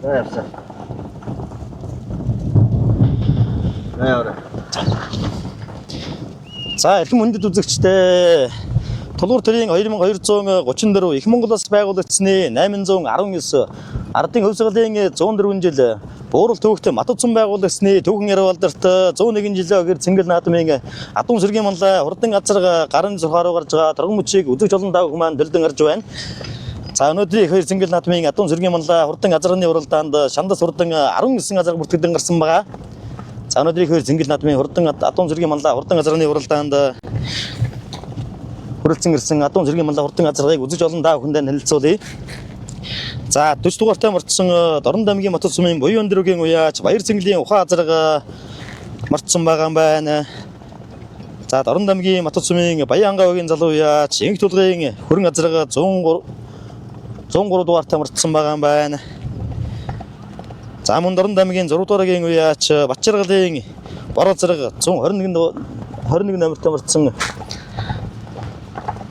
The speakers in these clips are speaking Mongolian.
За явсан. За яваа. За эрхэм хүндэт үзэгчдээ, Тулгуур төрийн 2234 Их Монгол улс байгуулагдсаны 819 ардын хувьсгалын 104 жил Буурал түүхт Матуцсан байгуулагдсаны түүхэн яруу алдарт 101 жилийн огэр Цэнгэл наадмын Адуун сүргийн манлай хурдан газар гарын зурхаар гарч байгаа торгон мөчийг үзэгч олон тав хүмүүс дэлдэн гарч байна. За өнөөдрийн их хоёр Цэнгэл наадмын Адуун сүргийн манлай хурдан газрын уралдаанд Шандас хурдан 19 газар бүртгэгдэн гарсан байгаа. За өнөөдрийн их хоёр Цэнгэл наадмын хурдан Адуун сүргийн манлай хурдан газрын уралдаанд хүрэлцэн ирсэн Адуун сүргийн манлай хурдан газрыг үзэж олон та бүхэндээ танилцуулъя. За 40 дугаартай морцсон Дорн дамгийн Матут сумын буян өндөрөгийн уяач Баяр цэнгэлийн ухаан азарга морцсон байгаа юм байна. За Дорн дамгийн Матут сумын Баян ангаавгийн залуу уяач Инх тулгын хөрөн азарга 103 дугаартай морцсон байгаа юм байна. За мөн Дорн дамгийн 6 дугааргийн уяач Батчаргалын бор азарга 121 номертой морцсон.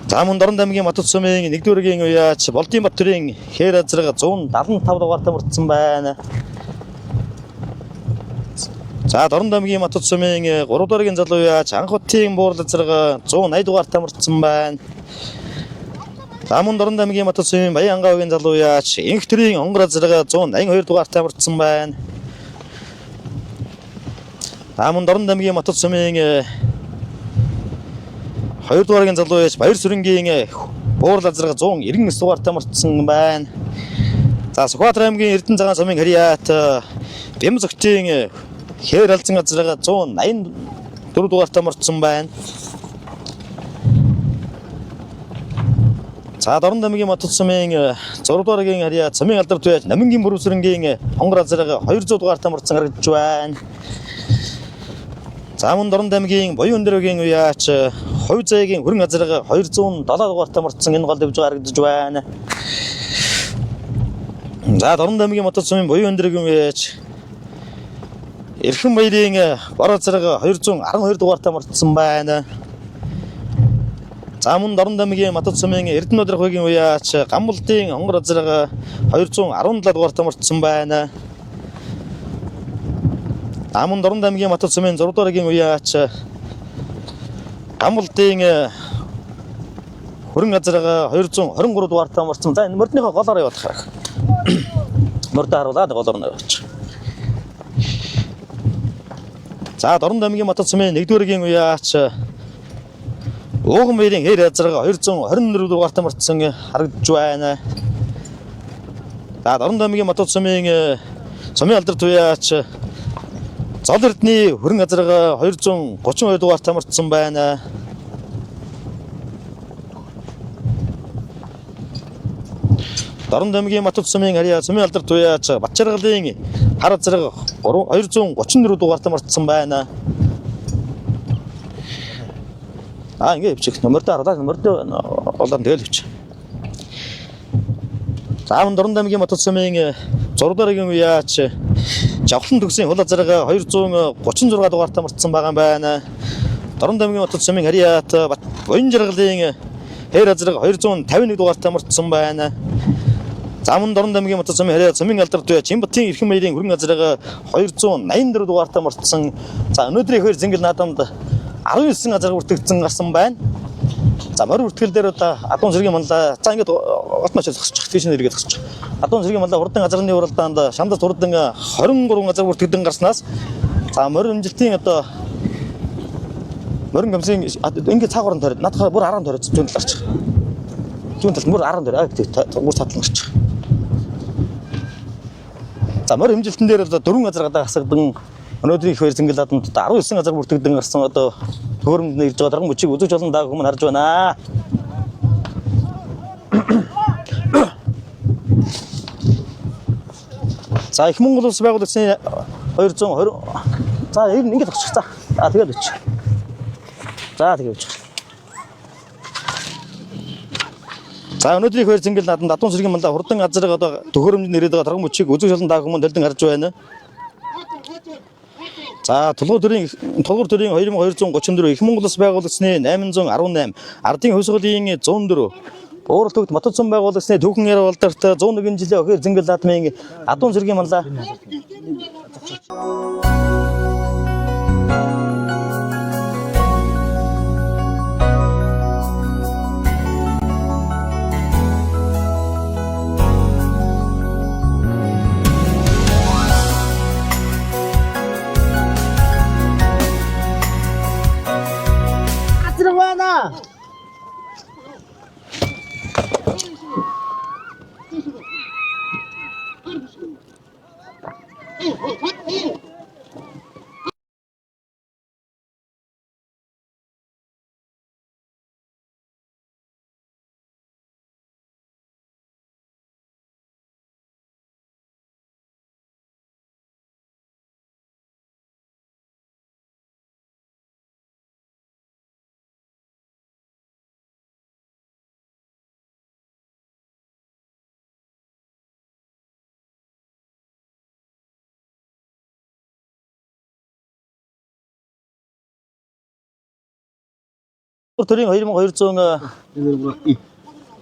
За мөн Дорн дамгийн Матут сумын 1 дугааргийн уяач Болдын Батрын хээр азарга 175 дугаартай морцсон байна. За Дорн дамгийн Матут сумын 3 дугааргийн залуу яач Анх хотын буурал азарга 180 дугаартай морцсон байна. За мөн Дорн дамгийн Матут сумын Баян ангаавгийн залуу яач Инх төрийн онгор азарга 182 дугаартай морцсон байна. За мөн Дорн дамгийн Матут сумын 2 дугааргийн залуу яач Баяр сүрэнгийн буурал азарга 199 дугаартай морцсон байна. За Сүхбаатар аймгийн Эрдэнэ цагаан сумын Харьяат Бям зөгтийн хээр алзан азарга 184 дугаартай морцсон байна. За Дорн дамгийн Матут сумын 6 дугааргийн Харьяат сумын алдар туяач Номингийн бүрвсрэнгийн хонгор азарга 200 дугаартай морцсон харагдаж байна. За мөн Дорн дамгийн Буян өндөрөгийн уяач Хувь заягийн хөрөн азарга 207 дугаартай морцсон энэ гол дэвж харагдаж байна. За Дорн дамгийн Матут сумын Буян өндөрөгийн уяач Эрхэн баярын бор азарга 212 дугаартай морцсон байна. За мөн Дорн дамгийн Матут сумын Эрдэнэ Бадрахвагийн уяач Гамбулдын онгор азарга 217 дугаартай морцсон байна. За мөн Дорн дамгийн Матут сумын 6 дугааргийн уяач Гамбулдын хөрөн азарга 223 дугаартай морцсон. За энэ мордныхоо голоор явуулах хэрэг. Мордоо харуулад голоор нь явуучих. За Дорн дамгийн Матут сумын 1 дугааргийн уяач Ууган баярын хээр азарга 224 дугаартай морцсон харагдаж байна. За Дорн дамгийн Матут сумын сумын алдар туяач Зол Эрдний хөрөн азарга 232 дугаартай морцсон байна. Дорн дамгийн Матут сумын Харьяа сумын алдар туяач Батчаргалын хар азарга 234 дугаартай морцсон байна. Аа ингэ явчих. Номердоо харуулаад номердоо олоод тэгэл явчих. За мөн Дорн дамгийн Матут сумын 6 дугааргийн уяач Жавхлан төгсийн хул азарга 236 дугаартай морцсон байгаа юм байна. Дорн дамгийн Матут сумын Харьяат Буян жаргалын хээр азарга 251 дугаартай морцсон байна. За мөн Дорн дамгийн Матут сумын Харьяат сумын алдар туяа Чимбатын эрхэм баярын хөрөн азарга 284 дугаартай морцсон. За өнөөдрийн их хоёр Цэнгэл наадамд 19 газар бүртгэгдсэн гарсан байна. За морь бүртгэл дээр одоо Адуун сүргийн манлай за ингээд отмоч зогсчих. Тийш нь эргээд зогсчих. Адуун сүргийн манлай хурдан газрын уралдаанд Шандас хурдан 23 газар бүртгэгдэн гарснаас за морь хэмжилтийн одоо морин гамсын ингээд цаагуур нь тойроод наадахаа бүр араа нь тойроод зүүн талаар чих. Зүүн талд бүр араа нь тойроод бүр цаатлан гарчих. За морь хэмжилтэн дээр одоо 4 газар гадаа хасагдан өнөөдрийн их хоёр Цэнгэл наадамд одоо 19 газар бүртгэгдэн гарсан одоо төхөөрөмжөнд ирж байгаа дарган мөчийг үзэж олон даа хүмүүс харж байна. За Их Монгол улс байгуулагдсаны 220 за ер нь ингэж очих. За а тэгээд очих. За тэгээд очих. За өнөөдрийн их хоёр Цэнгэл наадамд Адуун сүргийн манлай хурдан газар одоо төхөөрөмжөнд ирээд байгаа дарган мөчийг үзэж олон даа хүмүүс дэлдэн харж байна. За Тулгуур төрийн 2234 Их Монгол улс байгуулагдсаны 818 ардын хувьсгалын 104 Уурал төгт Матуцсан байгуулагчны түүхэн яр болдарт 101 жилийн охир зингэл даатмын адуун зэргийн манлаа. Газарвана. Төрийн 2200.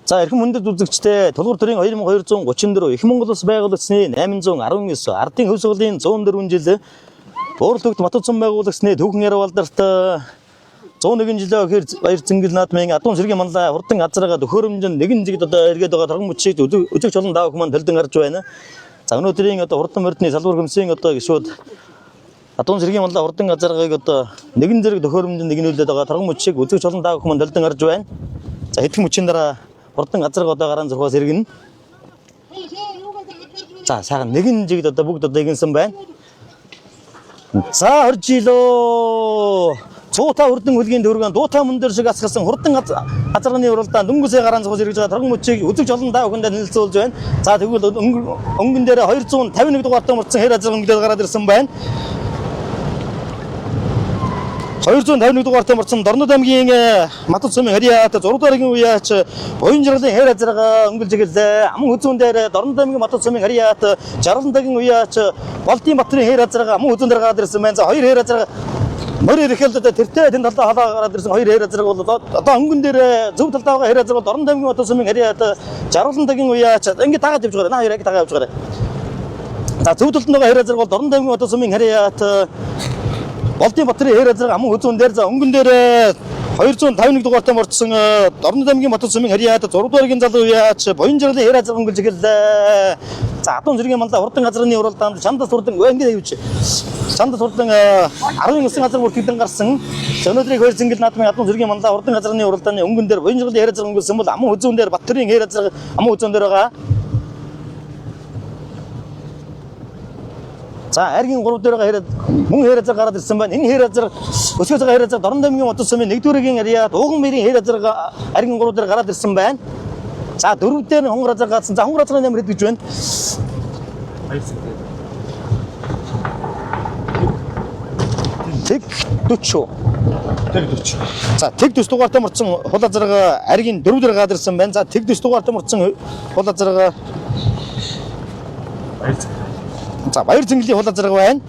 За эрхэм хүндэт үзэгчдээ, Тулгуур төрийн 2234 Их Монгол улс байгуулагчны 819 ардын хөв сугалын 104 жил Буурал төгт Матуцсан байгуулагчны түүхэн яр балдарт 101 жилийн охир баяр зингэл наадмын адуун сэргийн манлай хурдан азраагаа төхөөрөмж нь нэгэн зэгд одоо эргээд байгаа торгон мөчийг үзэгч олон давх маань төлдөн гарч байна. За өнөөдрийн одоо хурдан мордны салбар хөмсийн одоо гишүүд адуун сэргийн манлай хурдан азраагааг одоо нэгэн зэрэг төхөөрөмж нь нэгнүүлээд байгаа торгон мөчийг үзэгч олон давх маань төлдөн гарч байна. За хэдхэн мөчийн дараа хурдан газарг одоо гараан зурхаас иргэнэ. За сайхан нэгэн жигд одоо бүгд одоо игэнсэн байна. За 20 жилөө цуута хурдан хөлгийн дөргөн дуута мөндөр шиг асгасан хурдан газарганы уралдаан дөнгөсөө гараан зурхаас иргэж байгаа торгон мөчийг үзэгч олон даа бүхэндээ танилцуулж байна. За тэгвэл өнгөн дээр 251 дугаартай мөрцөн хэр азар өнгөлөөр гараад ирсэн байна. 251 дугаартай мөрцөн Дорнод аймгийн Матут сумын Харьяат 6 дугааргийн үеач Буян жаргалын хэр азарга өнгөлж эхэллээ. Аман хүзүүн дээр Дорнод аймгийн Матут сумын Харьяат Жаргалантагийн үеач Болдын Батрын хэр азарга аман хүзүүн дээр гараад ирсэн байна. За хоёр хэр азарга морь ирэхэл одоо тэртээ тэн талдаа халаа гараад ирсэн хоёр хэр азарга бол одоо өнгөн дээр зөв талдаа байгаа хэр азарга бол Дорнод аймгийн Матут сумын Харьяат Жаргалантагийн үеач ингэ дагаад явж байгаа. Наа хоёр яг дагаад явж байгаа. За зөв талд байгаа хэр азарга бол Дорнод аймгийн Матут сумын Харьяат Болдын Батрын хэр азарга аман хүзүүн дээр за өнгөн дээр 251 дугаартай мордсон Дорнод аймгийн Батар сумын Харьяат 6 дугааргийн залуу яач Буян жаргалын хэр азарга өнгөлж эхэллээ. За адуун зэргийн манлай хурдан газрын уралдаанд чандас хурдан ингэ явж. Чандас хурдан 19 газар бүртгэгдэн гарсан. За өнөөдрийн хоёр зингэл наадмын адуун зэргийн манлай хурдан газрын уралдааны өнгөн дээр Буян жаргалын хэр азарга өнгөлсөн бол аман хүзүүн дээр Батрын хэр азарга аман хүзүүн дээр байгаа. За аргийн 3 дээр байгаа хэрэг мөн хэр азар гараад ирсэн байна. Энэ хэр азар өсгөөс байгаа хэр азар Дорнод аймгийн Матут сумын 1-р Харьяат Ууган мэрийн хэр азар аргийн 3 дээр гараад ирсэн байна. За 4 дээр хонгор азар гарсан. За хонгор азарын номер хэд гэж байна? Тэг 40. Тэг 40. За тэг 40 дугаартай мөрцөн хул азарга аргийн 4 дээр гараад ирсэн байна. За тэг 40 дугаартай мөрцөн хул азарга Баяр зингэл. За баяр зингэлийн хул азарга байна.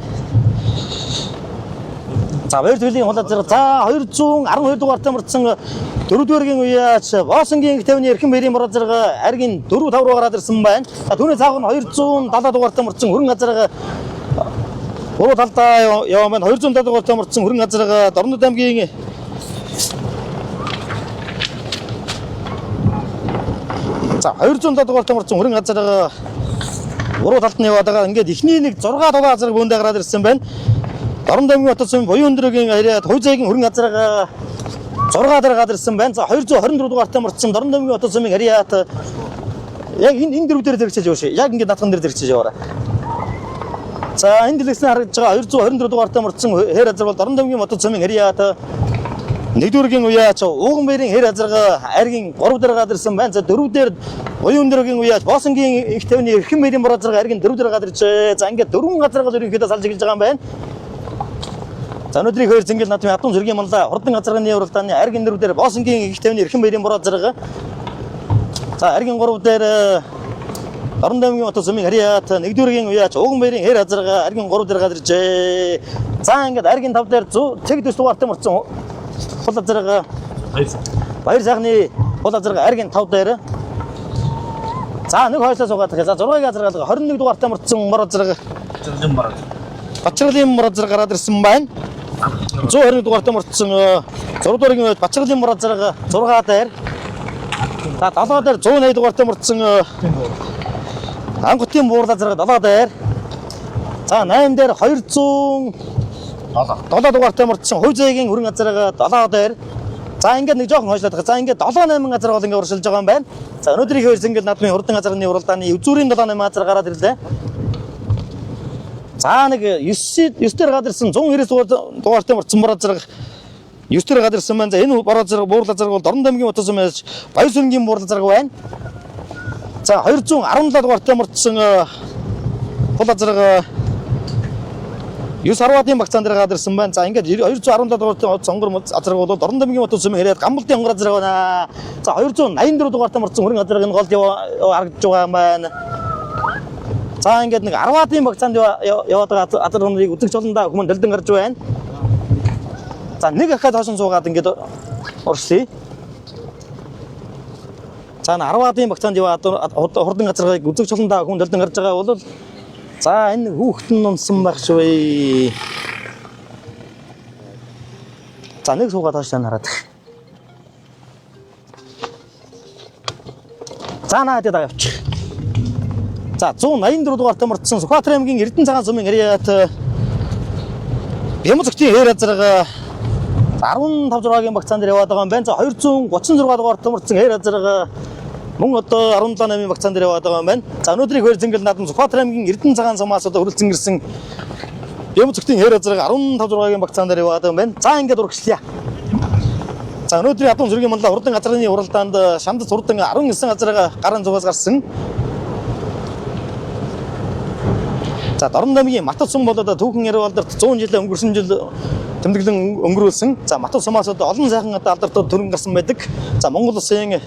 За баяр зингэлийн хул азарга за 212 дугаартай мөрцөн дөрөвдүгээргийн үеач Боосонгийн их тавны эрхэм баярын мөр азарга аргийн 4 5 руу гараад ирсэн байна. За түүний цаах нь 270 дугаартай мөрцөн хөрөн азарга гурав талдаа яваа маань 270 дугаартай мөрцөн хөрөн азарга Дорнод аймгийн За 207 дугаартай мөрцөн хөрөн азарга гурав талд нь яваад байгаа. Ингээд эхний нэг 6 7 азарга бөөндөө гараад ирсэн байна. Дорнод аймгийн Батар сумын Буян өндөргийн харьяат Хувь зайгийн хөрөн азарга 6 дараа гараад ирсэн байна. За 224 дугаартай мөрцөн Дорнод аймгийн Батар сумын харьяат яг энэ дөрөв дээр зэрэгчээж яваа шээ. Яг ингээд наадхан дээр зэрэгчээж яваарай. За энэ дэлгэцэн харагдаж байгаа 224 дугаартай мөрцөн хэр азар бол Дорнод аймгийн Батар сумын харьяат нэгдүгээргийн үеач Ууган баярын хэр азарга аргийн 3 дээр гараад ирсэн байна. За 4 дээр Буян өндөргийн үеач Боосонгийн их тавны эрхэм баярын бор азарга аргийн 4 дээр гараад иржээ. За ингээд дөрвөн газарга ерөнхийдөө салж эхэлж байгаа юм байна. За өнөөдрийн хоёр зингэл наадмын адуун зэргийн манлай хурдан газарганы уралдааны аргийн 4 дээр Боосонгийн их тавны эрхэм баярын бор азарга. За аргийн 3 дээр Дорнод аймгийн Батар сумын Харьяат нэгдүгээргийн үеач Ууган баярын хэр азарга аргийн 3 дээр гараад иржээ. За ингээд аргийн 5 дээр тэг 40 дугаартай мөрцөн хул азарга Баяр зингэл. Баяр сайхны Хул азарга аргийн 5 дээр. За нэг хойшлоо суугаад тах. За 6-гийн азарга 21 дугаартай мөрцөн мор азарга. Бачралын мор азарга гараад ирсэн байна. 121 дугаартай мөрцөн 6 дугааргийн үед Бачралын мор азарга 6 дээр. За 7 дээр 180 дугаартай мөрцөн Ангутын буурлаа азарга 7 дээр. За 8 дээр 207 дугаартай мөрцөн хувь зээгийн хүрэн азарга 7 дээр. За ингээд нэг жоохон хойшлоод байгаа. За ингээд 7 8 газар бол ингээд уршилж байгаа юм байна. За өнөөдрийн хоёр зингэл наадмын хурдан газарны уралдааны үзүүрийн 7 8 газар гараад ирлээ. За нэг 9 9 дээр гараад ирсэн 190 дугаартай мөрцөн бороо зэрэг 9 дээр гараад ирсэн байна. За энэ бороо зэрэг буурлаа зэрэг бол Дорнод аймгийн утас юм яаж Баяр сүнгийн буурлаа зэрэг байна. За 217 дугаартай мөрцөн хул зэрэг 9 арваадын багцаан дээр гараад ирсэн байна. За ингээд 217 дугаартай сонгор азраг бол Дорнод аймгийн Батүр сумын хэрэг Гамбалдын хонгор азраг байна. За 284 дугаартай мөрцөн хөрөн азраг энэ голд харагдаж байгаа юм байна. За ингээд нэг арваадын багцаанд яваад байгаа азар нарыг үзэгч олондаа хүмүүс дэлдэн гарч байна. За нэг ахаад хошин суугаад ингээд уршлаа. За энэ арваадын багцаанд яваад хурдан газарыг үзэгч олондаа хүмүүс дэлдэн гарч байгаа бол за энэ хүүхэд нь унсан байх шүү ээ. За нэг суугаад хойш хараад. За наа даа явчих. За 184 дугаартай мөрдсөн Сүхбаатар аймгийн Эрдэнэ цагаан сумын Ариат Бямцогтын хээр азарга 15 6-гийн багцаан дээр яваад байгаа юм байна. За 236 дугаартай мөрдсөн хээр азарга мөн одоо 17 8-ийн багцаан дээр яваад байгаа юм байна. За өнөөдрийн хоёр зингэл наадам Сүхбаатар аймгийн Эрдэнэ цагаан сумаас одоо хүрэлцэн ирсэн Бямцогтын хээр азарга 15 6-гийн багцаан дээр яваад байгаа юм байна. За ингээд урагшлая. За өнөөдрийн адуу зүргийн манлаа хурдан газрын уралдаанд Шамдас хурдан 19 газарга гарын зугаас гарсан. За Дорнод аймгийн Матат сум бол одоо түүхэн яруу алдарт 100 жилийн өнгөрсөн жил тэмдэглэн өнгөрүүлсэн. За Матат сумаас одоо олон сайхан одоо алдартууд төрөн гарсан байдаг. За Монгол улсын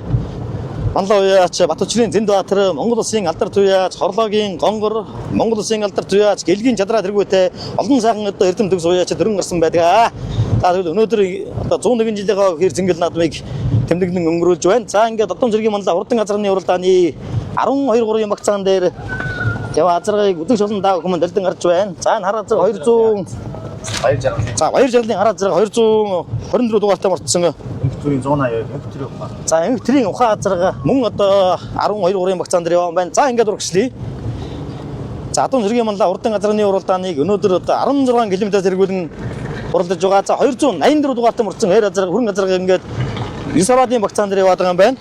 Манлай уяач Батүчрийн Зэндбаатар, Монгол улсын алдар туяач Хорлоогийн Гонгор, Монгол улсын алдар туяач Гэлгийн Чадраа тэргүүтэй олон сайхан одоо эрдэм төгс уяач төрөн гарсан байдаг. За тэгвэл өнөөдөр одоо 101 жилийнхаа хэр зингэл наадмыг тэмдэглэн өнгөрүүлж байна. За ингээд Додон зэргийн манлай хурдан газрын уралдааны 12 3-ын багцаан дээр ява азаргыг өдөг шулан даа хүмүүс дэлдэн гарч байна. За энэ хар азар 200 Баяр жаргалын за баяр жаргалын хар азар 224 дугаартай мөрдсөн. Энх төрийн 182 энх төрийн ухаан. За энх төрийн ухаан азарга мөн одоо 12 3-ын багцаан дээр явсан байна. За ингээд урагшлая. За адуу зэргийн манлай урдан газрын уралдааныг өнөөдөр одоо 16 км зэргүүлэн уралдаж байгаа. За 284 дугаартай мөрдсөн хэр азарга хүрэн газарга ингээд Исарадын багцаан дээр яваад байгаа юм байна.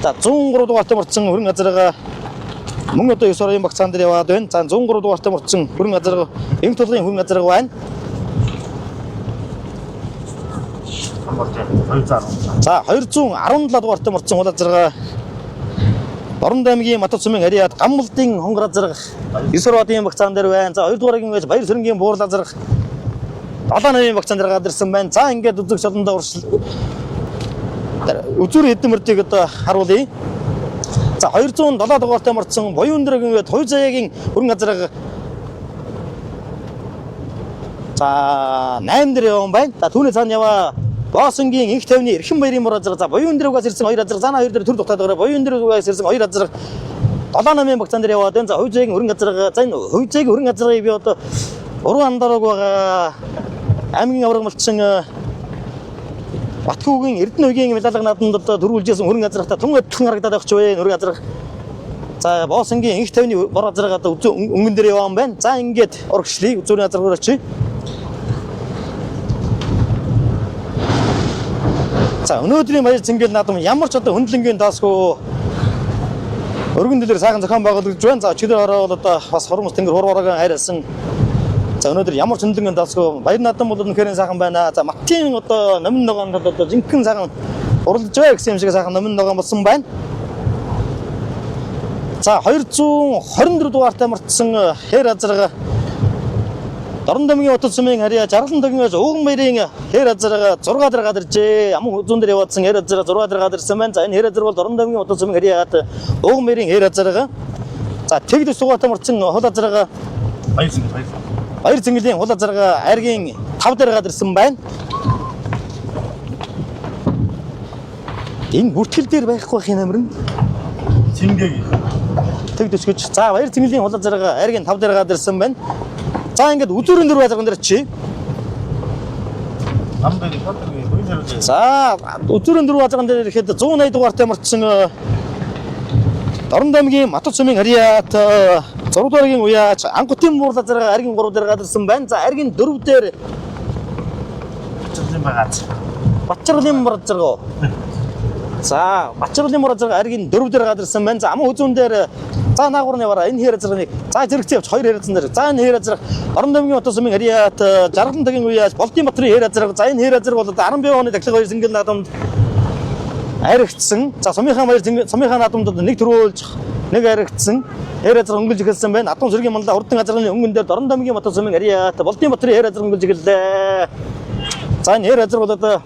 За 103 дугаартай мөрдсөн хүрэн газарга мөн одоо 9 орын багцаан дээр яваад байна. За 103 дугаартай мөрдсөн хүрэн газарга энх тулгын хүрэн газарга байна. Болж байна. 210. За 217 дугаартай мөрдсөн хул азарга Дорнод аймгийн Матат сумын Ариад Гамбалдын хонгор азарга 9 орын багцаан дээр байна. За 2 дугааргийн байж Баяр сүрэнгийн буурал азарга 7 8-ын багцаан дээр гараад ирсэн байна. За ингээд үзэгч олондоо уршил үзүүр хэдэн мөрдийг одоо харуулъя. За 207 дугаартай мөрдсөн буян өндөргийн үед хувь заяагийн өрн газарга за 8 дээр явсан байна. За түүний цаана яваа Боосонгийн инх тавны эрхэн баярын мөр азарга за буян өндөргөөс ирсэн хоёр азарга заана хоёр дээр төр дутаад байгаа. Буян өндөргөөс ирсэн хоёр азарга 7 8-ын багцаан дээр яваад байна. За хувь заяагийн өрн газарга за энэ хувь заяагийн өрн газаргыг би одоо уран андараг байгаа аймгийн авраг малчин Батхүүгийн Эрдэнэ үеийн медаль наадамд одоо дөрвөлжсэн хөрөнгө газрахта тун адилхан харагдаад байх ч вэ хөрөнгө газрах. За Боосонгийн инх тавны бор газраг одоо өнгөн дээр яваан байна. За ингээд урагшлая үзүүрийн газар руу очие. За өнөөдрийн баяр цэнгэл наадам ямар ч одоо хөндлөнгийн таасгүй өргөн дэлгэр сайхан зохион байгуулагдж байна. За өчигдөр орой бол одоо бас хормос тэнгэр хур бороогийн хайрлсан. За өнөөдөр ямар ч хөндлөнгөн даасгүй баяр наадам бол үнэхээр сайхан байна. За Маттын одоо номин ногоон одоо жинхэнэ сайхан уралдаж байгаа гэсэн юм шиг сайхан номин ногоон болсон байна. За 224 дугаартай мөрдсөн хэр азарга Дорнод аймгийн Утас сумын харьяа Жаргалан төгнөөс Ууган баярын хэр азарга 6 дээр гадар иржээ. Амун зүүн дээр яваадсан хэр азарга 6 дээр гадар ирсэн байна. За энэ хэр азарга бол Дорнод аймгийн Утас сумын харьяат Ууган баярын хэр азарга. За тэгдэс дугаартай мөрдсөн хул азарга Баяр зингэл баяр. Баяр зингэлийн хул азарга айргийн 5 дээр гадар ирсэн байна. Энэ бүртгэл дээр байхгүй байх юм амир нь. Цэнгээг. Тэг дөсгөж. За баяр цэнгэлийн хулаа зэрэг аргийн 5 дээр гадарсан байна. За ингээд үзүүрэн дөрөв азарган дээр чи. Намдын хотын буян жаргалын. За үзүүрэн дөрөв азарган дээр ирэхэд 180 дугаартай мөрчсөн Дорн дамгийн Матут сумын харьяат 6 дугааргийн уяач Ангутын муурлаа зэрэг аргийн 3 дээр гадарсан байна. За аргийн 4 дээр Чиглэлийн багаз. Батчарлын муур зэрэг. За Батчарлын муур зэрэг аргийн 4 дээр гадарсан байна. За аман хүзүүн дээр за наагур нь яваараа энэ хэр зэрэг нэг за зэрэгцээ явж хоёр хэр зэрэг. За энэ хэр зэрэг Дорн дамгийн Матут сумын харьяат Жаргалан тагийн уяач Болдын Батрын хэр зэрэг. За энэ хэр зэрэг бол 15 оны дахлага хоёр зингэл наадамд аригдсан. За сумынхаа баяр сумынхаа наадамд нэг төрөөлж нэг аригдсан. Эр азар өнгөлж эхэлсэн байна. Адуу сүргийн манлаа урдан азарны өнгөн дээр Дорн дамгийн Батар сумын ариат Болдын Батрын эр азар өнгөлж эхэллээ. За энэ эр азар бол одоо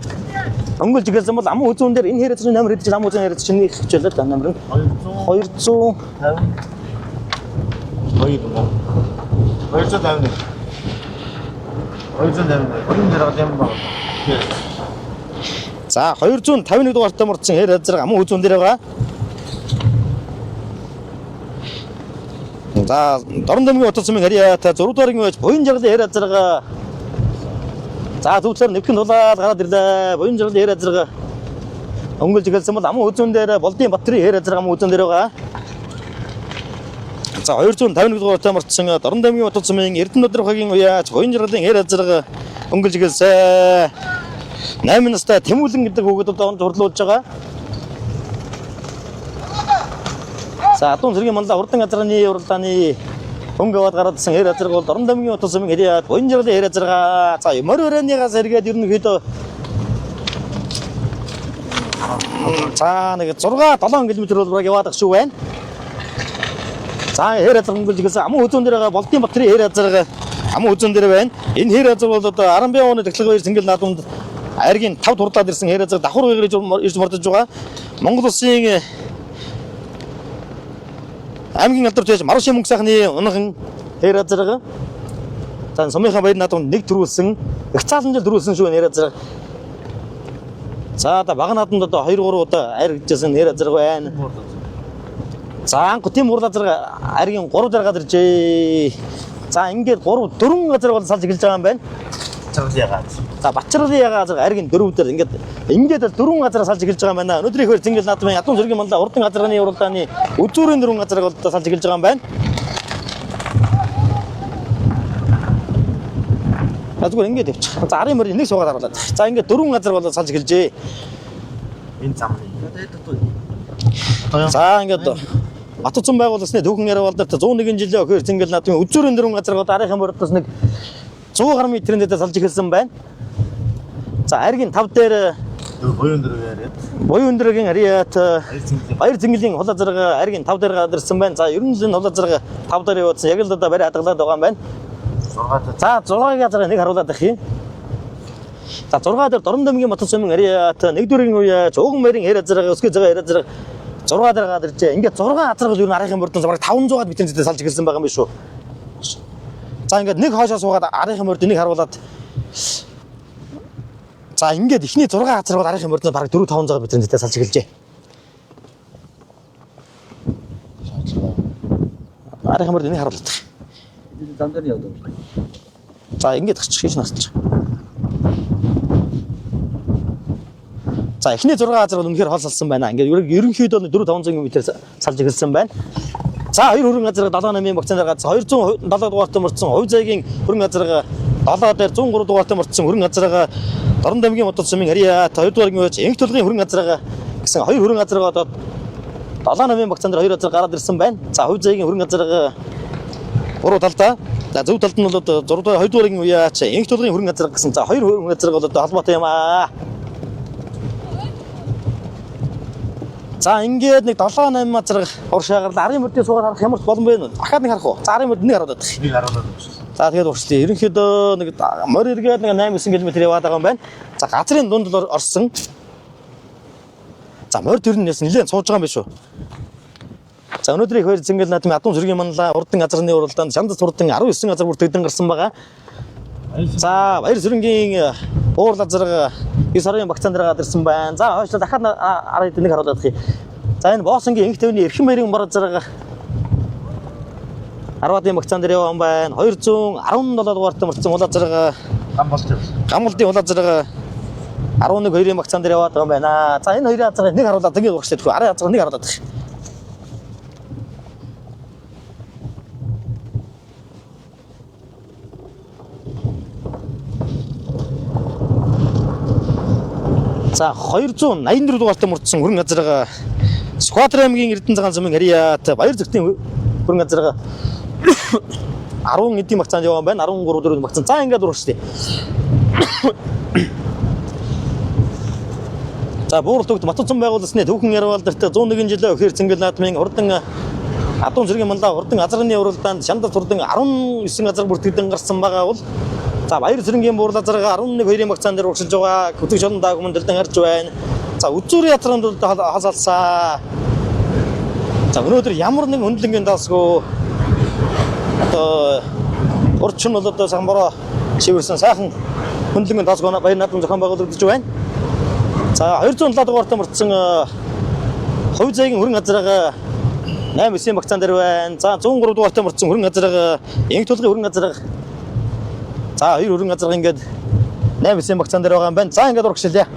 өнгөлж эхэлсэн бол аман хүзүүн дээр энэ эр азрын номер хэд ч аман хүзүүн эр азар чинь их хичээлээ л номер нь 200 200 52 юм уу? 251. 251. Буян жаргалын баг. За 251 дугаартай мөрдсөн эр азар аман хүзүүн дээр байгаа. За Дорн дамгийн Батар сумын ариат 6 дугааргийн байж буян жаргалын эр азарга За зөвлөөр нэвхэн тулаад гараад ирлээ. Буян жаргалын эр азарга өнгөлж эхэлсэн бол аман хүзүүн дээр Болдын Батрын эр азарга аман хүзүүн дээр байгаа. За 251 дугаартай мөрдсөн Дорн дамгийн Батар сумын Эрдэнэ Өдрөхөгийн уяач буян жаргалын эр азарга өнгөлж эхэлсэн. 8 настай Тэмүүлэн гэдэг хүүхэд одоо онд хурлуулж байгаа. За адуу зэргийн манлаа урдан газрын уралдааны хөнгө аваад гараад ирсэн эр азарга бол Дорн дамгийн Батар сумын хэрэг буян жаргалын эр азарга. За морь өрөөныгаас эргээд ерөнхийдөө за нэг 6 7 км бол бараг яваад ах шүү байна. За эр азар өнгөлж эхэлсэн аман хүзүүн дээр байгаа Болдын Батрын эр азарга аман хүзүүн дээр байна. Энэ эр азар бол одоо 15 оны дахлага хоёр цэнгэл наадамд аргийн 5 турлаад ирсэн эр азар давхар үеэр ирж мордож байгаа. Монгол улсын аймгийн алдарт байж Марушийн мөнгө сайхны унахан эр азарга. За сумынхаа баяр наадамд нэг төрүүлсэн, их цаалан жил төрүүлсэн шүү энэ эр азарга. За одоо бага наадамд одоо 2 3 удаа аригджсэн эр азарга байна. За анх тийм урал газар аргийн 3 дээр газар иржээ. За ингээд 3 4 газар бол салж эхэлж байгаа юм байна. Жаргалын ягааз. За Батчарлын ягаа газар аргийн 4 дээр ингээд ингээд л 4 газар салж эхэлж байгаа юм байна. Өнөөдрийн хөр зингэл наадмын ядуу сүргийн манлаа урдан газарны уралдааны үзүүрийн 4 газарыг бол салж эхэлж байгаа юм байна. За зүгээр ингээд явчих. За арын мөрийн нэг суугаад харуулад. За ингээд 4 газар бол салж эхэлжээ. Энэ замны. За ингээд Батцсан байгууллагын түүхэн яриа болдорт 101 жилийн охин цэнгэл наадмын үзүүрийн дөрвөн газар гол арийнхын мордоос нэг 100 гаруй метрийн дэдэ салж эхэлсэн байна. За аргийн 5 дээр Буян дөрөв яриад. буян өндөргийн ариат Баяр цэнгэлийн. баяр цэнгэлийн хулаа зэрэг аргийн 5 дээр гадарсан байна. За ер нь л энэ хулаа зэрэг 5 дээр явуулсан. Яг л одоо барай хадгалаад байгаа юм байна. 6 За 6-гийн газар нэг харуулад байх юм. За 6 дээр Дорн дамгийн Батар сумын ариат нэг дөрвийн үе Зууган мэрийн эр азарга өсгөө зага эр азарга 6 дээр гадар иржээ. Ингээд 6 азарга л ер нь арийнхын мордон бараг 500-аад метрийн зэдээ салж эхэлсэн байгаа юм биш үү? За ингээд нэг хойшоо суугаад арийнхын мордон нэг харуулад За ингээд эхний 6 газар бол арийнхын мордон бараг 4 500 метрийн зэдээ салж эхэлжээ. Арийнхын мордон нэг харуулад. Зам дээр явдаг юм шиг. За ингээд гарчих хийж насчих. За эхний 6 газар бол үнэхээр хол салсан байна. Ингээд ерөнхийдөө 4 500 м салж эхэлсэн байна. За хоёр хөрөн газар 78-ын багцаан дээр газар 207 дугаартай мөрдсөн хувь зайгийн хөрөн газар 7 дээр 103 дугаартай мөрдсөн хөрөн газарга Дорн дамгийн Модод сумын харьяат 2 дугааргийн үеч энх тулгын хөрөн газарга гэсэн хоёр хөрөн газарга одоо 78-ын багцаан дээр хоёр газар гараад ирсэн байна. За хувь зайгийн хөрөн газарга буруу талдаа. За зөв талд нь бол одоо 6 дугаар 2 дугааргийн үеач энх тулгын хөрөн газар гэсэн. За хоёр хөрөн газар бол одоо холбоотой юм аа. За ингээд нэг 7 8 газар уршаа гарлаа. Арын мөрдийн суугаад харах ямар ч боломж байна. Ахаад нэг харах уу? За арын мөрд нэг харуулад байх. Нэг харуулад өгсөн. За тэгээд уршлаа. Ерөнхийдөө нэг морь эргээд нэг 8 9 км яваад байгаа юм байна. За газрын дунд л орсон. За морь тэр нь яасан нэлээд сууж байгаа юм биш үү? За өнөөдрийн их баяр зингэл наадмын адуу сүргийн манлаа урдан газрын уралдаанд Шандас урдан 19 газар бүртгэгдэн гарсан байгаа. За баяр сүрэнгийн уурл азарга 9 сарын багцаан дээр гараад ирсэн байна. За хойшлоо дахиад арай нэг харуулах юм. За энэ Боосонгийн инх тавны эрхэм баярын мор азарга 10-ын багцаан дээр явсан байна. 217 дугаартай мөрцөн уул азарга Гам болж явсан. Гамалдын уул азарга 11 2-ын багцаан дээр яваад байгаа юм байна. За энэ хоёрын азарга нэг харуулаад ингэ урагшлаа тхүү. Арын азарга нэг харуулаад. За 284 дугаартай мөрдсөн хөрөнгө азарга Сквадр аймгийн Эрдэнэ цагаан замын Ариат Баяр зүгтийн хөрөнгө азарга 10 эдийн багцаанд явсан байна. 13 4 багцаан. За ингээд урагшлаа. За буурал төгт Матуцсан байгуулсны түүхэн ярвал дэрт 101 жилийн өхөр цэнгэл наадмын хурдан адуун зэргийн манлаа хурдан азарганы уралдаанд шандас хурдан 19 азар бүртгэгдэн гарсан байгаа бол за Баяр цэрэнгийн буурал азарга 11 2-ын багцаан дээр урагшилж байгаа. Күтгч олон дааг өмнө дэлдэн харж байна. За үзүүрийн язранд бол хасалсаа. За өнөөдөр ямар нэг өндлөнгийн даасгүй одоо урчин бол одоо самбараа шивэрсэн сайхан хөндлөнгөн даасгүй баяр наадам зохион байгуулагдаж байна. За 207 дугаартай мөрдсөн хувь заягийн хөрөнгө азарга 8 9 багцаан дээр байна. За 103 дугаартай мөрдсөн хөрөнгө азарга инх тулгын хөрөнгө азарга. За хоёр хөрөнгө азарга ингээд 8 9 багцаан дээр байгаа юм байна. За ингээд урагшлаа.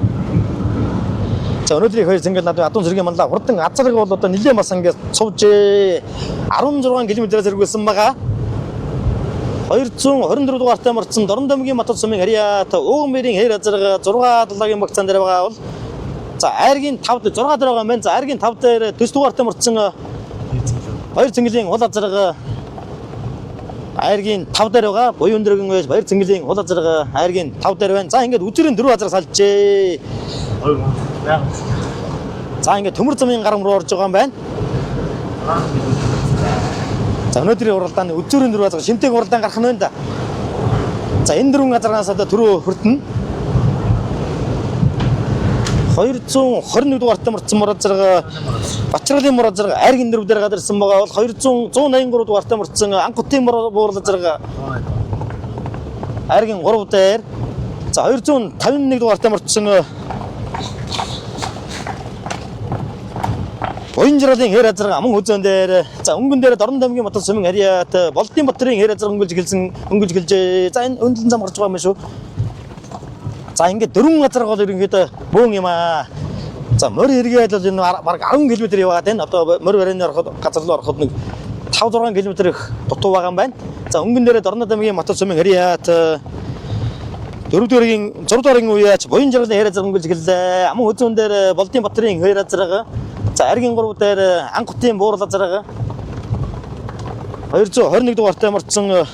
За өнөөдрийн хоёр зингэл наадмын адуун зэргийн манлаа хурдан азарга бол одоо нэлээд бас ингээд цувжээ. 16 км-ээр зэрэгүүлсэн байгаа. 224 дугаартай мөрдсөн Дорн домгийн Матут сумын Ариат Ууган мэрийн хэр азарга 6 7-гийн багцаан дээр байгаа бол за айргийн 5 6 дээр байгаа юм байна. За айргийн 5 дээр төс дугаартай мөрдсөн хоёр цэнгэлийн уул азарга айргийн 5 дээр байгаа. Буян өндөргөн байж баяр цэнгэлийн уул азарга айргийн 5 дээр байна. За ингээд үзрийн 4 азарга салжээ. Хоёр байга. За ингээд төмөр замын гарам руу орж байгаа юм байна. За өнөөдрийн уралдааны үзүүрийн дөрөв азарга шимтээг уралдаан гарах нь байна да. За энэ дөрвөн азаргаас одоо түрүү хүртэнэ. 221 дугаартай мөрдсөн мөр азарга Бачралын мөр азарга айргийн дөрөв дээр гадарсан байгаа бол 200 183 дугаартай мөрдсөн Анкутын мөр буурал азарга айргийн 3 дээр за 251 дугаартай мөрдсөн Буян жаргалын хэр азарга аман хүзэн дээр за өнгөн дээр Дорн домгийн Батар сумын Ариат Болдын Батрын хэр азарга өнгөлж гэлсэн өнгөлж гэлжээ. За энэ өндлөн зам гарч байгаа юм шүү. За ингээд дөрвөн газар гол ерөнхийдөө бөөн юм аа. За морь эргээд бол энэ бараг 10 км яваад байна. Одоо морь барины ороход газар руу ороход нэг 5 6 км их дутуу байгаа юм байна. За өнгөн дээр Дорн домгийн Батар сумын Ариат дөрөвдүгээрийн 6 дугаарын үеач буян жаргалын хэр азарга өнгөлж гэлээ. Аман хүзүүн дээр Болдын Батрын хэр азарга. За аргийн 3 дээр Анкутын буурал азарга. 221 дугаартай мөрдсөн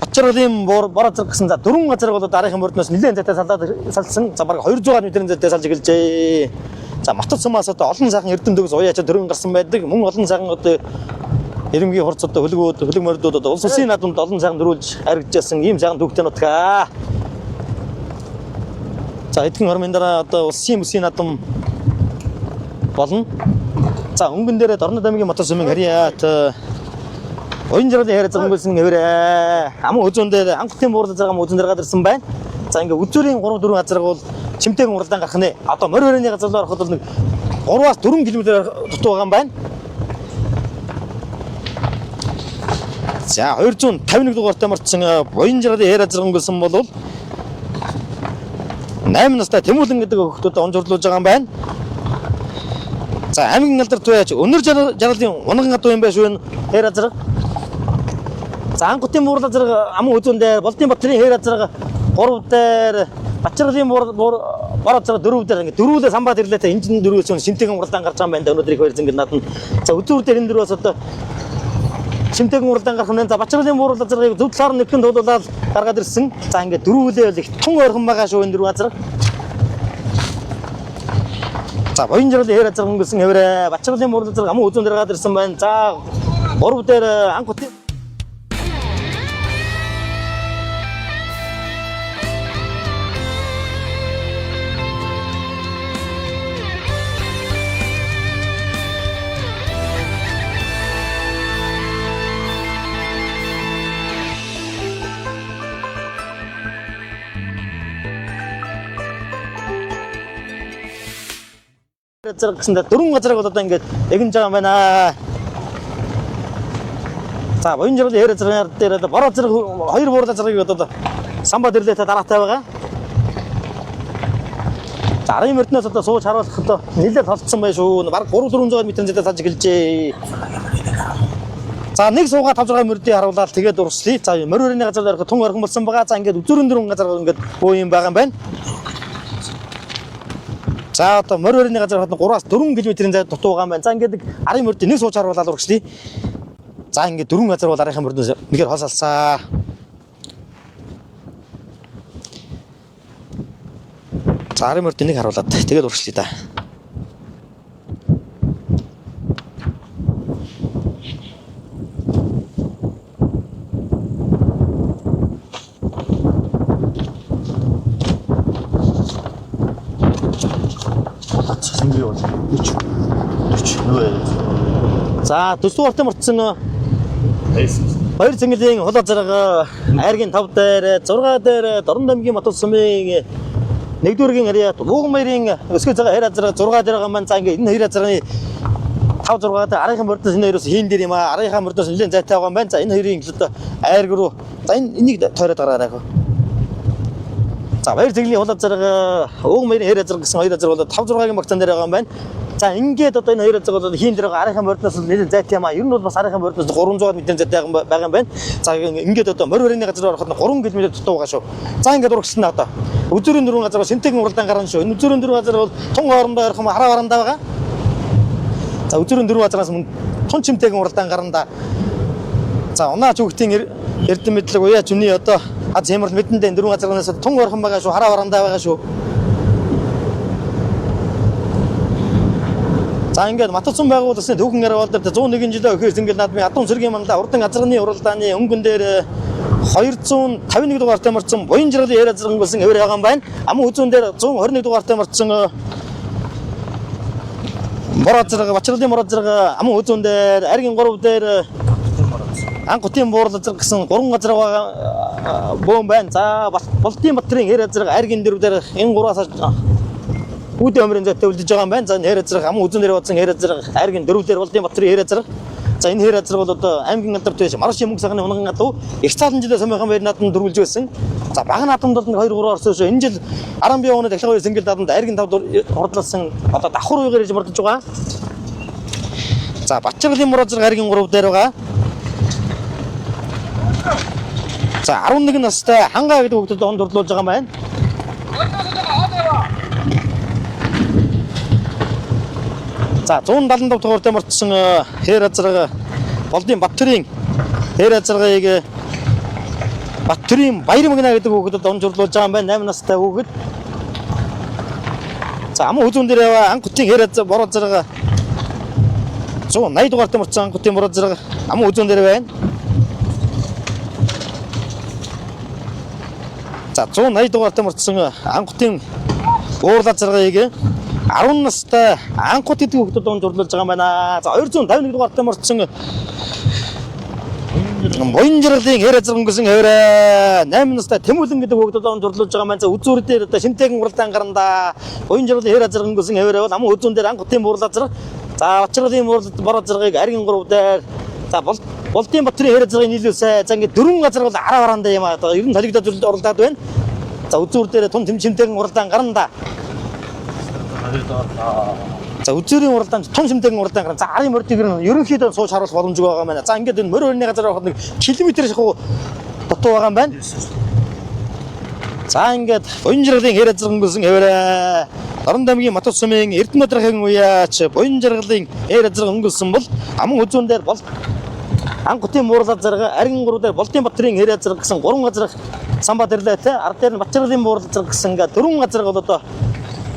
Бачралын бор бор азарга гэсэн за дөрвөн газар бол дараагийн мөрднөөс нэлээд зайтай салаад салсан. За бараг 200 метрийн зайтай салж эхэлжээ. За Матут сумаас одоо олон сайхан эрдэм төгс уяачаа дөрвөн гарсан байдаг. Мөн олон сайхан одоо эрэмгийн хурц одоо хөлгүүд хөлөг мордууд одоо улс улсын наадамд олон сайхан дөрүүлж харагдажсэн ийм сайхан түүхтэй нутгаа. За эдгэн хормын дараа одоо улсын бүсийн наадам болно. За өнгөн дээр Дорнод аймгийн Мотор сумын Хариат Оюн жаргалын хайр зангуулсан хэврээ. Аман үзүүн дээр Анкутын буурал азарга үзүүн дээр гадарсан байна. За ингээ үзүүрийн 3 4 азарга бол чимтэйгэн уралдаан гарах нэ. Одоо морь барины газар руу ороход бол нэг 3-аас 4 км дутуу байгаа юм байна. За 251 дугаартай мөрдсөн Буян жаргалын хайр азарга өнгөлсөн бол 8 настай Тэмүүлэн гэдэг хүүхдүүдэд онж хурлуулж байгаа юм байна. За аймгийн алдар туяач өнөр жаргалын унган гадуу юм байна шүү энэ хайр азарга. За Анкутын буурал азарга аман үзүүн дээр Болдын Батрын хайр азарга 3 дээр Бачралын бор бор азарга 4 дээр ингээд дөрвөлээ самбаад ирлээ та энэ чинь дөрвөөс шимтэгэн уралдаан гарч байгаа юм байна да өнөөдөр их хоёр зингэл наадна. За үзүүр дээр энэ дөрвөөс одоо шимтэгэн уралдаан гарах нь за Бачралын буурал азаргыг зөв талаар нэгхэн тулуулаад гаргаад ирсэн. За ингээд дөрвөлээ бол их тун ойрхон байгаа шүү энэ дөрвөн азарга. За буян жаргалын хэр азарга өнгөрсөн хэврээ Бачралын буурал азарга аман үзүүн дээр гаргаад ирсэн байна. За 3 дээр Анкутын азарга гэсэн дөрвөн газрыг бол одоо ингээд эгнэж байгаа юм байна. За буян жаргалын хээр азаргын дээр одоо бороо зэрэг хоёр буурал азаргыг одоо самба дэрлээтэй дараатай байгаа. За арын мөрднөөс одоо сууж харуулах одоо нэлээд холдсон байх шүү. Бараг 3 400 метрийн зайтай салж эхэлжээ. За нэг суугаа 5 6 мөрдийг харуулаад тэгээд урслая. За морь өрөөний газар дээрх тун орхон болсон байгаа. За ингээд үзүүрэн дөрвөн газар ингээд бөө юм байгаа юм байна. За одоо морь өрөөний газар хот 3-аас 4 км-ийн зай дутуу байгаа юм байна. За ингээд нэг арын мөрдийг нэг сууж харуулаад урагшлая. За ингээд дөрвөн газар бол арийнхаа мөрдөөс нэгээр хол салсаа. За арын мөрдийг нэг харуулад тэгээд урагшлая да. Цэнгийн бол 40 40 нөө. За төсөв ортын мөрдсөн Эйс. Хоёр цэнгэлийн хул азарга айргийн 5 дээр 6 дээр Дорн дамгийн Батал сумын нэгдүгээргийн ариат Уугмэрийн өсгөө цагаан хоёр азарга 6 дээр байгаа маань за ингээ энэ хоёр азарганы 5 6 дээр арийнхаа мөрдөөс энэ хоёроос хийн дээр юм аа арийнхаа мөрдөөс нэлээд зайтай байгаа юм байна. За энэ хоёрын одоо айрг руу за энэ энийг тойроод гараарай. За баяр цэнгэлийн хул азарга Уугмэрийн хоёр азарга гэсэн хоёр азарга бол 5 6-гийн багцаан дээр байгаа юм байна. За ингээд одоо энэ хоёр азарга бол хийн дээр байгаа арийнхаа мөрдөөс нэлээд зайтай юм аа. Ер нь бол бас арийнхаа мөрдөөс 300 метрийн зайтай байгаа юм байна. За ингээд одоо морь өрөөний газар ороход 3 км дутуу байгаа шүү. За ингээд урагшлана одоо. Үзүүрийн дөрвөн газар Шинтэгэн уралдаан гарна шүү. Энэ үзүүрийн дөрвөн газар бол тун хоорондоо ойрхон хараа барандаа байгаа. За үзүүрийн дөрвөн газараас мөн тун чимтэйгэн уралдаан гарна да. За унаа чүгтийн эрдэм мэдлэг уяа зүний одоо аз хямрал мэдэндээ энэ дөрвөн газарнаас тун ойрхон байгаа шүү. Хараа барандаа байгаа шүү. За ингээд Матцсан байгууллагын түүхэн гаруй дээр 101 жилийн өхөр зингэл наадмын адуу сэргийн манлаа урдан азарганы уралдааны өнгөн дээр 251 дугаартай морцсон буян жаргалын эр азарган болсон эвэр байгаа юм байна. Аман хүзүүн дээр 121 дугаартай морцсон мор азарга Бачралын мор азарга аман хүзүүн дээр аргийн 3 дээр Ан гутын буурал азарга гэсэн гурван газар байгаа бөөн байна. За Болтын Батрын эр азарга аргийн 4 дээр энэ гураас Үүдэн өмрийн зайтай үлдэж байгаа юм байна. За энэ хэр азраг аман үзэн дээр бодсон хэр азраг айргийн дөрөв дээр Болдын Батрын хэр азраг. За энэ хэр азраг бол одоо аймгийн алдар төш Марш мөнгө сагны унган адуу их цаалан жилээ сумынхан баяр наадам дөрвөлж байсан. За бага наадамд бол 2 3 орсон шүү. Энэ жил 15 оны дахлага хоёр сэнгэл наадамд айргийн 5 хурдласан одоо давхар үегээр ирж мордож байгаа. За Батчаргалын мөр азраг айргийн 3 дээр байгаа. За 11 настай хангаа гэдэг хүүхдэд он дурлуулж байгаа юм байна. За 175 дугаартай морцсон хэр азарга Болдын Баттөрийн хэр азаргыг Баттөрийн Баяр мөгнө гэдэг хүүхдэд он журлуулж байгаа юм байна. 8 настай хүүхэд. За аман хүзүүн дээр яваа Анкутын хэр азар бор азарга 180 дугаартай морцсон Анкутын бор азарга аман хүзүүн дээр байна. За 180 дугаартай морцсон Анкутын уурлаа азаргыг 10 настай Анкут гэдэг хүүхдэд он журлуулж байгаа юм байна. За 251 дугаартай морцсон Буян жаргалын хэр азар өнгөсөн хэврээ 8 настай Тэмүүлэн гэдэг хүүхдэд он журлуулж байгаа юм байна. За үзүүр дээр одоо Шинтэгэн уралдаан гарна. Буян жаргалын хэр азар өнгөсөн хэврээ бол аман үзүүн дээр Анкутын буурал азар. За Бачралын буурал бор азаргыг аргийн 3 дээр за Болдын Батрын хэр азаргыг нийлүүлсэ. За ингээд дөрвөн газар бол араа бараандаа юм аа. Одоо ер нь толигдоод уралдаад байна. За үзүүр дээр тун тэмчимтэйгэн уралдаан гарна да. За үзүүрийн уралдаан тун шимтэйгэн уралдаан гарна. За арын мордыг ерөнхийдөө сууж харуулах боломжгүй байгаа юм байна. За ингээд энэ морь өрний газар ороход нэг километр шахуу дутуу байгаа юм байна. За ингээд буян жаргалын хэр азар өнгөсөн хэврээ. Дорн дамгийн Матус сумын Эрдэнэ Бадрахын уяач буян жаргалын хэр азар өнгөлсөн бол аман хүзүүн дээр бол Анкутын муурлаа зарга аргийн 3 дээр Болдын Батрын хэр азар гэсэн гурван газар самба дэрлээ те. Ард дээр нь Бачралын муурлаа зарга гэсэн ингээд дөрвөн газар бол одоо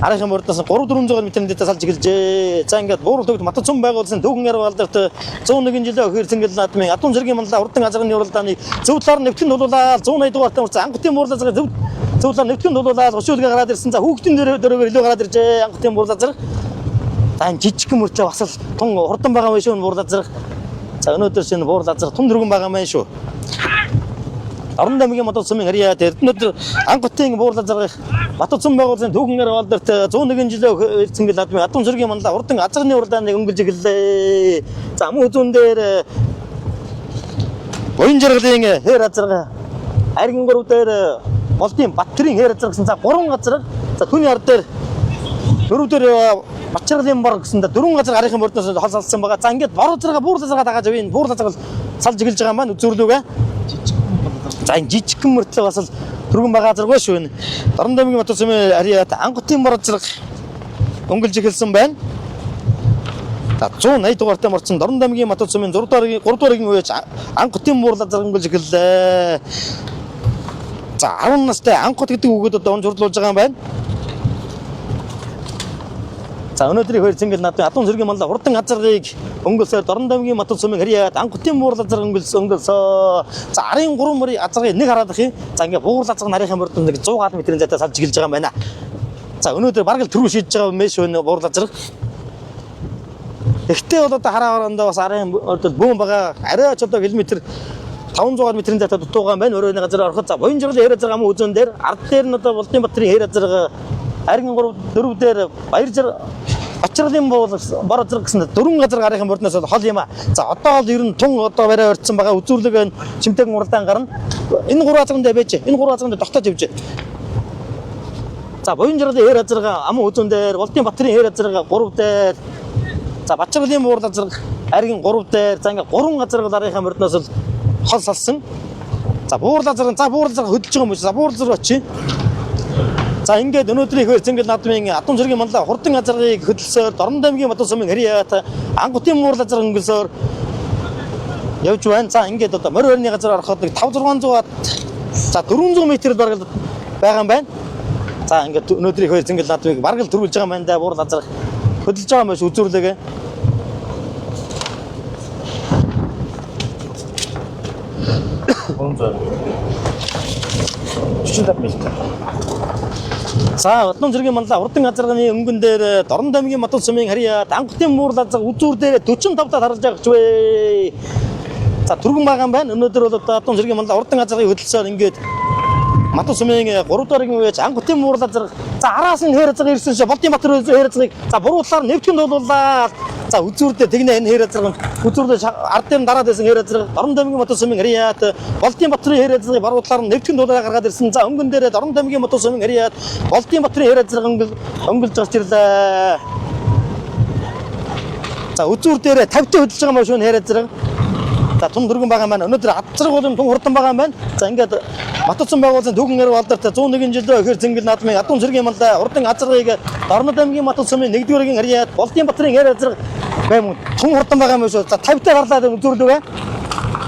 арийнхын мордоос 3 400 метрийн дэдэ салж эхэлжээ. За ингээд буурал төгт Матцун байгуулсан түүхэн яруу алдарт 101 жилийн охир цэнгэл наадмын адуу зэргийн манлаа урдан азарганы уралдааны зөв талаар нэвтгэн тулуулаад 180 дугаартай урцсан Анкутын муурлаа зарга зөв талаар нэвтгэн тулуулаад 30 үлгээ гараад ирсэн. За хүүхдийн дөрөвөр илүү гараад иржээ. Анкутын муурлаа зарга. За энэ жижигхэн мөрчөө бас л тун хурдан байгаа юм шүү муурлаа зарга. За өнөөдөр шинэ буурал азар тун дөргөн байгаа юм шүү. Дорнод аймгийн Модод сумын харьяат Эрдэнэт Анх хотын буурлаа заргах Батут сум байгууллагын түүхэн гэр алдарт 101 жилийн эрдсэнгэл наадмын Адам сүргийн манлай урдан азарны уралдааныг өнгөлж эхэллээ. За амун хүзүүн дээр Буян жаргалын хээр азарга Аргин 3 дээр Болдын Батрын хээр азарга гэсэн за 3 газар за түүний ард дээр дөрөв дээр Батчаргалын бор гэсэн дөрвөн газар гарын мөрдөөс хол салсан байгаа. За ингээд бор азарга буур азарга дагааж авъя. Энэ буур азарга салж эхэлж байгаа маань үзүүрлүүгээ. За энэ жижигхэн мөртлөө бас л түргэн байгаа азаргүй шүү энэ. Дорнод аймгийн Батар сумын харьяат Анх хотын бор азарга өнгөлж эхэлсэн байна. За 180 дугаартай морцсон Дорнод аймгийн Батар сумын 6 дугаар 3 дугаар үеж Анх хотын буур азарга өнгөлж эхэллээ. За 10 настай Анх хот гэдэг үгэд одоо онцорлуулж байгаа юм байна. За өнөөдрийн хоёр цэнгэл наадмын Адам сүргийн манлай хурдан азаргыг өнгөлсөөр Дорнод аймгийн Батар сумын харьяат Анх хотын буур азарга өнгөлсөө. За арын 3 мөрийн азаргыг нэг хараад ах юм. За ингээ буур азарга нарийнхын мөрдөнд нэг 100 гал метрийн зайтай салж эхэлж байгаа юм байна. За өнөөдөр бараг л түрүү шийдэж байгаа юм шүү нэ буур азарга. Тэгтээ бол одоо хараа орондоо бас арын мөрдөд бөөн байгаа. Арай ч одоо километр 500 метрийн зайтай дутуугаа юм байна. Өрөөний газар ороход за буян жаргалын хээр азарга аман үзэн дээр ард дээр нь одоо Болдын Батрын хээр азарга аргин 3 4 дээр баяр жар Бачралын буул бор азарга гэсэн дөрвөн газар гарын мөрднөөс бол хол юм а. За одоо бол ер нь тун одоо барай орцсон байгаа үзүүрлэг байна. Чимтэйгэн уралдаан гарна. Энэ гурван азарган дээр байж. Энэ гурван азарган дээр тогтоож явж. За буян жаргалын хээр азарга аман үзэн дээр Болдын Батрын хээр азарга 3 дээр за Бачралын буурал азарга аргин 3 дээр за ингээ гурван газар дарынхаа мөрднөөс л хол салсан. За буурал азарга за буурал азарга хөдөлж байгаа юм биш. За буурал азарга очие. За ингээд өнөөдрийн хөр зингэл наадмын Адам сүргийн манлай хурдан азаргыг хөдөлсөөр Дорнод аймгийн Батар сумын харьяат Анх хотын буурал азарга өнгөлсөөр явж байна. За ингээд одоо морь байрны газар ороход нэг 5 600 ватт за 400 метр бараг л байгаа юм байна. За ингээд өнөөдрийн хөр зингэл наадмыг бараг л төрүүлж байгаа юм байна да буурал азарга хөдөлж байгаа юм биш үзүүрлэгээ. 45 м. За Улам зэргийн манлай урдан азарганы өнгөн дээр Дорнод аймгийн Батар сумын харьяат Анх хотын муур азарга үзүүр дээр 45 таа тарлаж байгаа ч вэ. За түргэн байгаа юм байна. Өнөөдөр бол одоо Улам зэргийн манлай урдан азаргыг хөдөлсөөр ингээд Батар сумын 3 дугаар үеж Анх хотын муур азарга за араас нь хээр азарга ирсэн шээ Болдын Батар хээр азаргыг за буруу талаар нэвтгэн дуулууллаа. За үзүүр дээр тэгнэ энэ хээр азарга үзүүр дээр ард дээр нь дараад байсан хээр азарга Дорнод аймгийн Батар сумын харьяат Болдын Батрын хээр азаргыг баруун талаар нь нэвтгэн дуулаа гаргаад ирсэн. За өнгөн дээр Дорнод аймгийн Батар сумын харьяат Болдын Батрын хээр азарга өнгөлж гарч ирлээ. За үзүүр дээр 50 та хөдөлж байгаа юм шүү хээр азарга. За тун дөргөн байгаа маань өнөөдөр азраг болон тун хурдан байгаа юм байна. За ингээд Батцсан байгууллагын түүхэн гэр алдарт 101 жилийн өхөр зингэл наадмын Адам сүргийн маллай урдан азаргыг Дорнод аймгийн Батар сумын 1-р харьяат Болдын Батрын хээр азарга баймун тун хурдан байгаа юм шүү. За 50 та гарлаа үзүүрлүүгээ.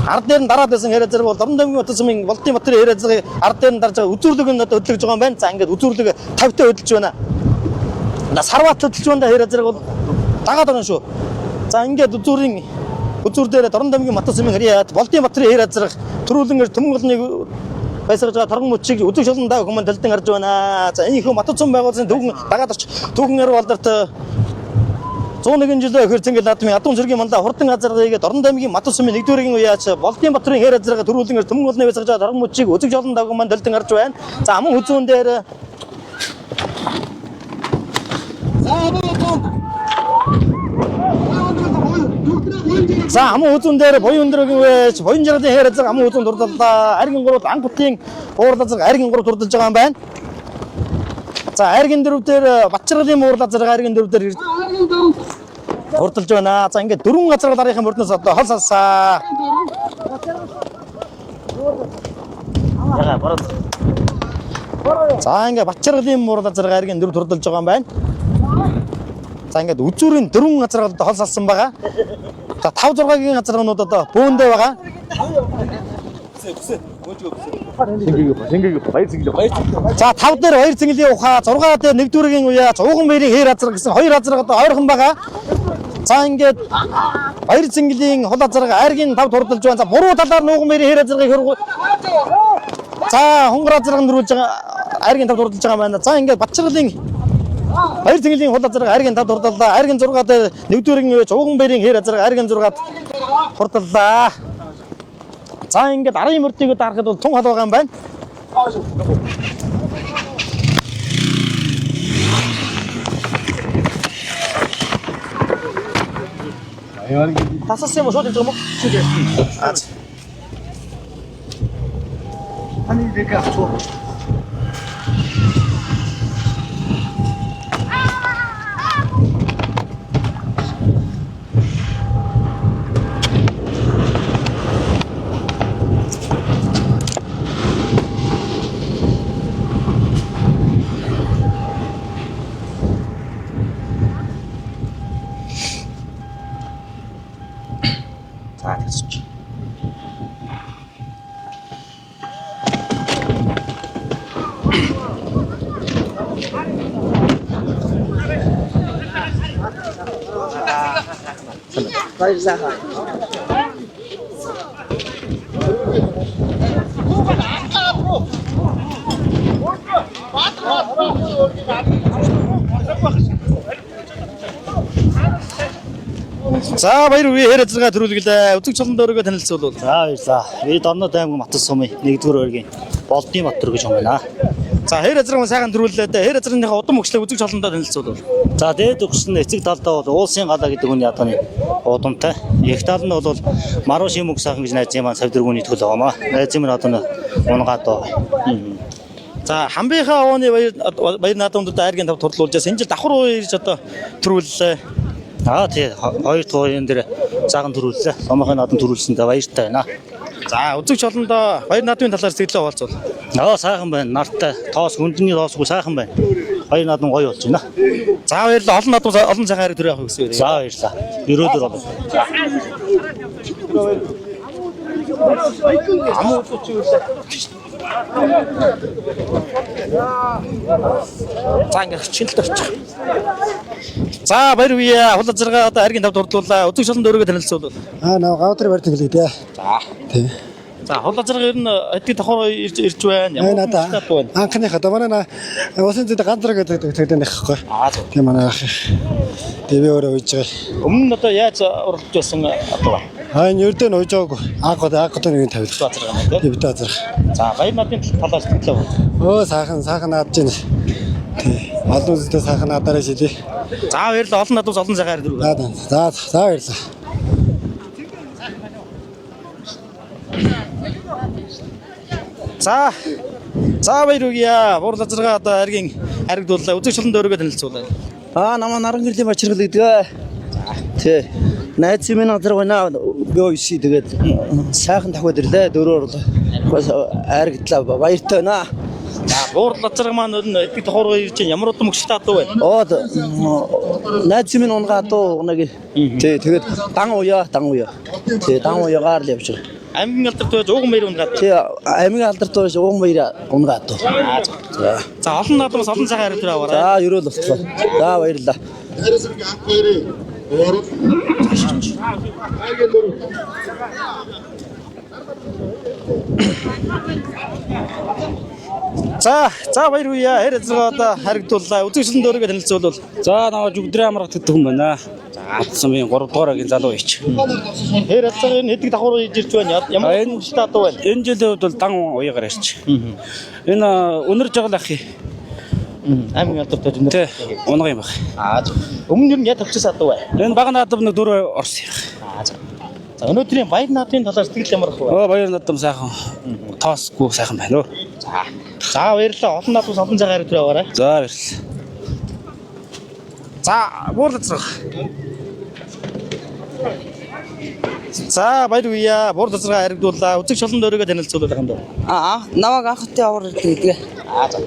Ард дээр нь дараад байсан хээр азарга бол Дорнод аймгийн Батар сумын Болдын Батрын хээр азаргыг ард дээр нь дарж байгаа үзүүрлэг нь одоо хөдлөж байгаа юм байна. За ингээд үзүүрлэг 50 та хөдөлж байна. На сарват хөдөлж байна да хээр азарга бол дагаад орно шүү. За ингээд үзүүрийн үзүүр дээр Дорнод аймгийн Батар сумын харьяат Болдын Батрын хээр азарга төрүүлэн төмөн голныг байсгаж байгаа торгон мөчийг үзэг шулан даа хүмүүс талдан гарч байна. За энэ их Батар сум байгуулсан түүхэн дагаад орч түүхэн яруу алдарт 101 жилийн өхөр цэнгэл наадмын Адам сүргийн манлай хурдан азаргыг Дорнод аймгийн Батар сумын 1-р үеач Болдын Батрын хээр азарга төрүүлэн төмөн голны байсгаж байгаа торгон мөчийг үзэг шулан даа хүмүүс талдан гарч байна. За аман хүзүүн дээр За аман хүзүүн дээр буян өндөргийн үеч буян жаргалын хээр азарга аман хүзүүн дурдаллаа. Аргин 3 Анх хотын уурал азарга аргин 3 дурдалж байгаа юм байна. За аргин 4 дээр Батчаргалын уурал азарга аргин 4 дээр хурдалж байна. За ингээд дөрвөн газар дарынхын мөрднөөс одоо хол салсаа. Яга бороо. За ингээд Батчаргалын муурал азарга аргин 4 хурдалж байгаа юм байна. За ингээд үзүүрийн дөрвөн газар одоо хол салсан байгаа. За 5 6-гийн газарнууд одоо бөөндөө байгаа. За 5 дээр баяр цэнгэлийн ухаа, 6 дээр нэгдүгээрийн уяа, 100 баярын хээр азар гэсэн хоёр азар одоо ойрхон байгаа. За ингээд баяр цэнгэлийн хол азарга айргийн 5 турдалж байна. За буруу талаар нууган баярын хээр азаргыг хөргө. За хунгар азарга нөрүүлж байгаа айргийн 5 турдалж байгаа юм байна. За ингээд Батчаргалын баяр цэнгэлийн хол азарга айргийн 5 турдаллаа. Айргийн 6 дээр нэгдүгээрийн уяа, 100 баярын хээр азарга айргийн 6-ад хурдаллаа. За ингээд арын мөрдийг дарахад бол тун хол байгаа юм байна. Тасалсан юм уу? Шууд явж байгаа юм уу? Шууд явж. Аа. За тэгсэж. Баярлалаа. За баяр үе хэр азаргаа төрүүлгэлээ. Үзэг чолон дөрөгөө танилцуулбал. За баярлалаа. Би Доннод аймгийн Батар сумын 1-р ойргийн Болдын Баттөр гэж хүн байна. За хэр азаргаа маань сайхан төрүүллээ дээ. Хэр азарныхаа удам өгчлөө үзэг чолондоо танилцуулбал. За дээд өгсөн эцэг талдаа бол уулсын галаа гэдэг хүний яданы удамтай. Эх тал нь бол Маруу шимүг сайхан гэж найзын маань савдэргүүний төл байгаамаа. Найзын маань одоо унгаад байгаа. За хамбийнхаа ууны баяр баяр наадамд айргийн тав турлуулж байсан. Энэ жил давхар уу ирж одоо төрүүллээ. Аа тий хоёр дахь уян дээр заахан төрүүллээ. Сумынхын наадам төрүүлсэндээ баяртай байна. За үзэг чолондоо баяр наадмын талаар сэтгэлээ хуваалцвал. Аа сайхан байна. Нартай тоос хүндний тоосгүй сайхан байна. Хоёр наадам гоё болж байна. За баярлалаа. Олон наадам олон сайхан хайр төрөө авах гэсэн юм. За баярлалаа. Ерөөлөөр болов. За ингээд чинэлт орчих. За баяр үе хул азаргаа одоо айргийн тав дурдлуулаа. Үзэг чолонд өөрийгөө танилцуулбал. Аа наа гаутар барьдаг лээ дээ. За. Тий. За хул азаргаа ер нь хэдий давхар ирж ирж байна. Ямар Ямар надаа надад байна. анхныхаа одоо манай усын зүйд ганц зэрэг гэдэг тэгдэг нэг хэвгүй. Аа зөв. Тийм манай ах. Тэгээ би өөрөө уйж байгаа. Өмнө нь одоо яаж уралдаж байсан одоо ба. Аа энэ ердөө нь уйж байгаагүй. Анх одоо анх одоо нэг тавилах. Азаргаа маань тий. Тийм бид азарх. За баяр наадмын талаар сэтгэлээ хуваалцвал. Өө сайхан сайхан наадж байна. Тий. Олон зүйлдээ сайхан наадаарай шилээ. За баярлалаа. Олон наадмаас олон сайхан хайр төрөө. За за за баярлалаа. За. За баяр үгийа. Буурал азаргаа одоо аргийн харагдууллаа. Үзэг чолонд өөрийгөө танилцуулаа. Аа намаа наран гэрлийн бачиргал гэдэг. Тий. Найз минь газар байна. Би ойси тэгээд сайхан дахиад ирлээ. Дөрөөр орлоо. Айрагдлаа баяртай байна. За буурал азаргаа маань энэ эдгээр давхар ирж байна. Ямар удам өгчлээ адуу байна. Од найз минь унгаа дуу нэг. Тий тэгээд дан уяа дан уяа. Тий дан уяагаар л явж байгаа. Аймгийн алдарт байж ууган баяр унгаад. Тий аймгийн алдарт байж уган баяр унгаа дуу. За. За олон наадмаас олон сайхан хайр төрөө аваарай. За ерөөл болтгоо. За баярлалаа. За за баяр үеа. Хэр азаргаа одоо харагдууллаа. Үзэг чолонд өөрийгөө танилцуулбал. За намайг жүгдрээ амрах гэдэг хүн байна. За сумын 3 дугаар агийн залуу ич. Хэр азаргаа энэ хэдэг давхар ирж ирж байна. Ямар удам өгчлээ адуу байна. Энэ жилийн хувьд бол дан уягаар ирч. Энэ өнөр жагал ах Аймгийн алдарт байж өнөр. тий унаг юм баг. Аа зөв. Өмнө нь ер нь яд тавьчихсан адуу байна. Энэ бага наадам нэг дөрөв орсон юм. Аа зөв. За өнөөдрийн баяр наадмын талаар сэтгэл ямар ах вэ? Оо баяр наадам сайхан тоосгүй сайхан байна өө. За. За баярлалаа. Олон наадмаас олон цагаар өдрөө аваарай. За баярлалаа. За буурлацрах. За баяр үеа. Буурлацраа харагдууллаа. Үзэг чолонд өөрийгөө танилцуулах юм даа. Аа, намайг анх хотын авар гэдэг. Аа за.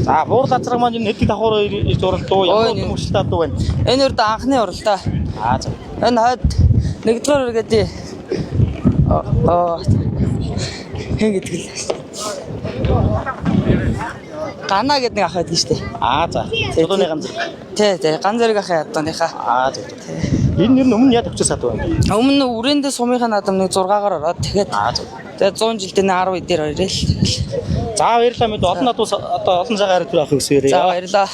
За буурлацраг маань энэ хэдий давхар ирж уралдуу. Ямар Ой, удам өгчлээ адуу байна. Энэ үрд анхны уралдаа. Аа за. Энэ хойд нэгдүгээр үргээдий. Аа. Хэн гэдэг л. Гана гэдэг нэг ах байдаг шүү дээ. Аа за. Чулууны ганц. Тий, тий, ган зэрэг ах ядааныхаа. Аа зөв. Энэ нэр нь өмнө яд тавьчихсан адуу байна. Өмнө нь үрээндээ сумынхаа наадам нэг 6-гаар ороод тэгээд Аа зөв. тэгээд 100 жилдээ 10 дээр ирээл. За баярлалаа мэд олон наадмаас одоо олон цагаар өдрөө авах гэсэн За юм. баярлалаа.